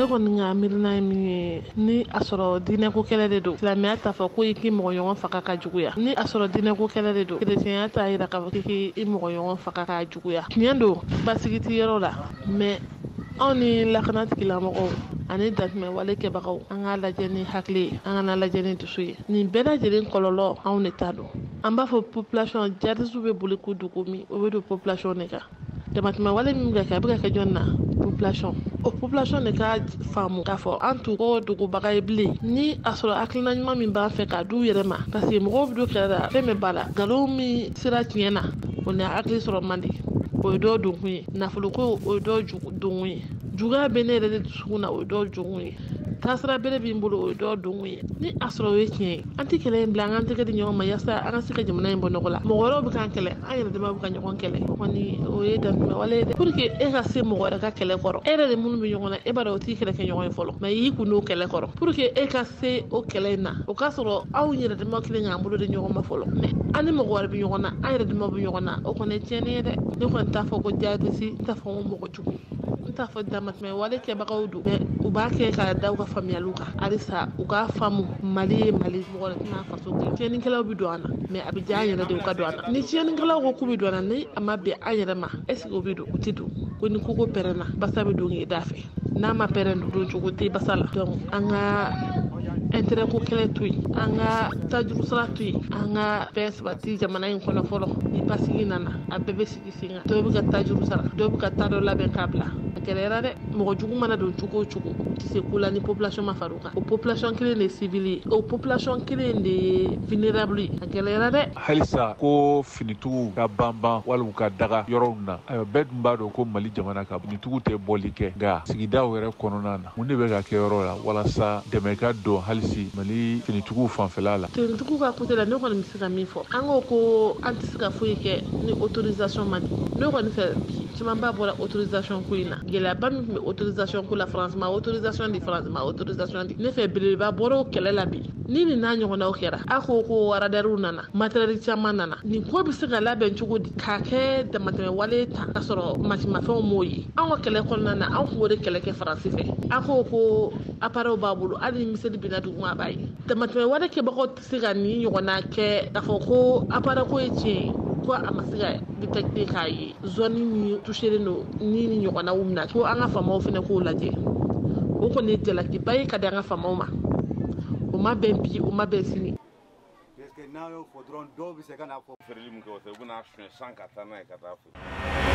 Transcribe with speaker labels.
Speaker 1: Ne kɔni ka miirina ye min ye, ni a sɔrɔ diinɛko kɛlɛ de don, silamɛya t'a fɔ ko i k'i mɔgɔ ɲɔgɔn faga ka juguya. Ni a sɔrɔ diinɛko kɛlɛ de don, kerecɛnya t'a yira k'a fɔ k'i i mɔgɔ ɲɔgɔn faga ka juguya. Tiɲɛ don, basigi tɛ yɔrɔ la, mais anw ni lakana tigilamɔgɔw ani dantɛmɛwale kɛbagaw, an k'a lajɛ ni hakili ye, an kana lajɛ ni dusu ye. Nin bɛɛ lajɛlen kɔlɔlɔ anw de ta don. An b'a fɔ population jihadistes bɛ boli k'u dogo min, o bɛ don population de kan. Damatɛmɛwale min bɛ ka kɛ, a bɛ ka kɛ jɔn na? Population. O population de ka faamu k'a fɔ an t'u ko dogobaga ye bilen. Ni a sɔrɔ hakilina ɲuman min b'an fɛ k'a d'u yɛrɛ ma, parce que mɔgɔw bɛ don kɛlɛ la, fɛn bɛɛ b'a la, nkalon min sera tiɲɛ na, o ni hakili sɔrɔ man di, o ye dɔw donkun ye. Nafoloko, o ye dɔw donkun ye. Juguya bɛ ne yɛrɛ de dusukun na, o ye dɔw donkun ye. Taasira bere b'i bolo, o ye dɔw donkun ye. Ni a sɔrɔ o ye tiɲɛ ye, an tɛ kɛlɛ in bila, an k'an tɛgɛ di ɲɔgɔn ma yaasa an ka se ka jamana in bɔ nɔgɔ la. Mɔgɔ wɛrɛw bɛ k'an kɛlɛ, an yɛrɛ dama bɛ ka ɲɔgɔn kɛlɛ, o kɔni o ye dantɛmɛwale ye dɛ. Pour que e ka se mɔgɔ wɛrɛ ka kɛlɛ kɔrɔ, e yɛrɛ de minnu bɛ ɲɔgɔn na, e b'a dɔn o t'i kɛlɛ kɛ ɲɔgɔn ye fɔlɔ, mais i y'i kun don kɛlɛ kɔrɔ. Pour que e ka se o kɛlɛ in na, o k'a sɔrɔ aw yɛrɛ dama kelen k'an bolo di ɲɔgɔn ma fɔlɔ, mais an ni mɔgɔ wɛrɛ bɛ ɲɔgɔn na, an yɛrɛ dama bɛ ɲɔgɔn na, o kɔni ye tiɲɛni ye dɛ. Ne kɔni t'a fɔ ko jihadiste, n t'a fɔ ko mɔgɔ jugu, n t'a fɔ damatɛmɛwale kɛbagaw don, mais u b'a kɛ ka da u ka faamuyaliw kan. Halisa u k'a faamu, Mali ye Mali, mɔgɔ wɛrɛ tɛna faso kɛ. Tiɲɛnikɛlaw bɛ don an na, mais a bɛ diya an yɛrɛ de u ka don an na. Ni tiɲɛnikɛlaw ko k'u bɛ don an na, ni a ma bɛn an yɛrɛ ma, est ce que u bɛ don? U tɛ don. Ko ni koko pɛrɛnna, basa bɛ don k'i da fɛ. N'a ma pɛrɛn, don cogo tɛ basa la. Donc an ka intérêt ko kɛlɛ to yen, an ka tajuru sara to yen, an ka bɛn sabati jamana in kɔnɔ fɔlɔ. Ni basigi nana, a bɛɛ bɛ sigi sen kan. Dɔw bɛ ka tajuru sara, dɔw bɛ ka taa dɔ labɛn k'a bila. A gɛlɛyara dɛ. Mɔgɔ jugu mana don cogo o cogo, u tɛ se ko la ni population ma far'u kan. O population kelen de ye civil ye, o population kelen de ye vulnérable ye. A gɛlɛyara dɛ.
Speaker 2: Halisa ko finitigiw ka banban walima ka daga yɔrɔw na, ayiwa, bɛɛ dun b'a dɔn ko Mali jamana kan finitigiw tɛ bɔli kɛ, nka sigidaw yɛrɛ kɔnɔna na, mun de bɛ ka kɛ yɔrɔ la walasa dɛmɛ ka don halisi Mali finitigiw fanfɛla la?
Speaker 1: Finitigiw ka côté la, ne kɔni bɛ se ka min fɔ, an ko ko an tɛ se ka foyi kɛ ni autorisation ma di. Ne kɔni fɛ bi, camanba bɔra autorisation ko in na. Gɛlɛyaba min tun bɛ autorisation ko la, France ma autorisation di, France ma autorisation di. Ne fɛ belebeleba bɔra o kɛlɛ la bi. Ni nin n'a ɲɔgɔnnaw kɛra, a ko ko radarw nana, matériel caman nana, nin ko bɛ se ka labɛn cogo di k'a kɛ damatɛmɛ wale ta k'a sɔrɔ masimafɛnw m'o ye? An ka kɛlɛ kɔnɔna na, an kun b'o de kɛlɛ kɛ Faransi fɛ. A ko ko appareil b'a bolo, hali ni missile binna duguma, a b'a ye. Damatɛmɛ wale kɛbagaw tɛ se ka nin ɲɔgɔnna kɛ k'a fɔ ko appareil ko ye tiɲɛ ye, ko a ma se ka détecter k'a ye zone min touchelen don ni ni ɲɔgɔnnaw minɛ. Ko an ka faamaw fana k'o lajɛ, o kɔni ye jalakiba ye ka di an ka faamaw ma. O ma bɛn bi, o ma bɛn sini.
Speaker 3: Parce que n'an y'o fɔ dɔrɔn, dɔw bɛ se ka n'a fɔ
Speaker 4: feereli min kɛ, o tɛ, u bɛna suɲɛ san ka taa n'a ye ka taa feere.